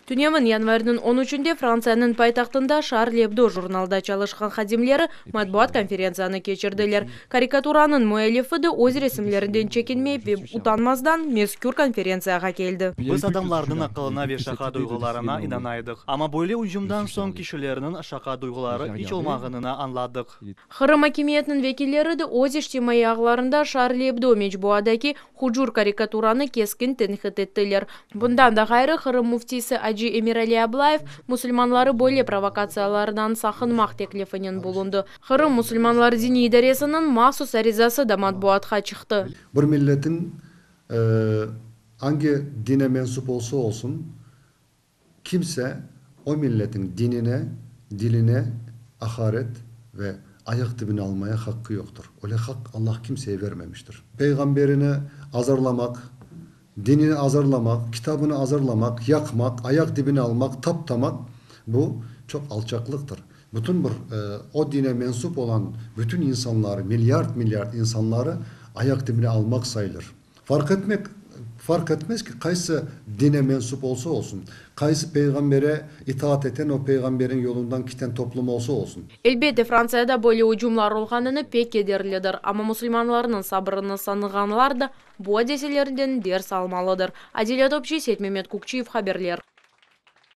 Tünevin, yanvarniñ on üçünde, Frantsiyanıñ paytahtında Şarli Ebdo jurnalda çalışqan hadimleri matbuat konferentsiyanı keçirdiler. Karikaturanıñ müellifi de öz resimlerinden çekinmeyip ve utanmazdan mezkür konferentsiyağa keldi. Biz adamlarnıñ aqılına ve şaqa duyğularına inana edik. Amma böyle ücümdan soñ kişilerniñ şaqa duyğuları iç olmağanını añladıq. Qırım akimiyetiniñ vekilleri de öz içtimaiy ağlarında Şarli Ebdo mecbuadaki hucur karikaturanı keskin tenqit ettiler. Bundan da ğayrı, Qırım müftisi aci Emirali Ablayev musulmanları böyle provokatsiyalardan saqınmaq teklifinen bulundı. Qırım musulmanları diniy idaresiniñ mahsus arizası da matbuatqa çıqtı. Bir milletin angi dine mensup olsa olsun, kimse o milletin dinine, diline aqaret ve ayaq tibine almaya haqqı yoqtır. Öyle haq Allah kimseye vermemiştir. Peyğamberini azarlamaq, dinini azarlamaq, kitabını azarlamaq, yaqmaq, ayaq dibine almaq, taptamaq, bu çoq alçaqlıqtır. Bütün bir o dine mensup olan bütün insanları, milyard-milyard insanları ayaq dibine almaq sayılır. Farq etmek, farq etmez ki, qaysı dine mensup olsa olsun, qaysı peyğambere itaat eten, o peyğamberin yolundan kiten toplum olsa olsun. Elbette, Frantsiyada böyle ücümlar olğanını pek kederlidir, amma musulmanlarnıñ sabrını sanığanlar da bu adiselerden ders almalıdır. Adile Topçi, Seytmemet Kükçiyev, haberler.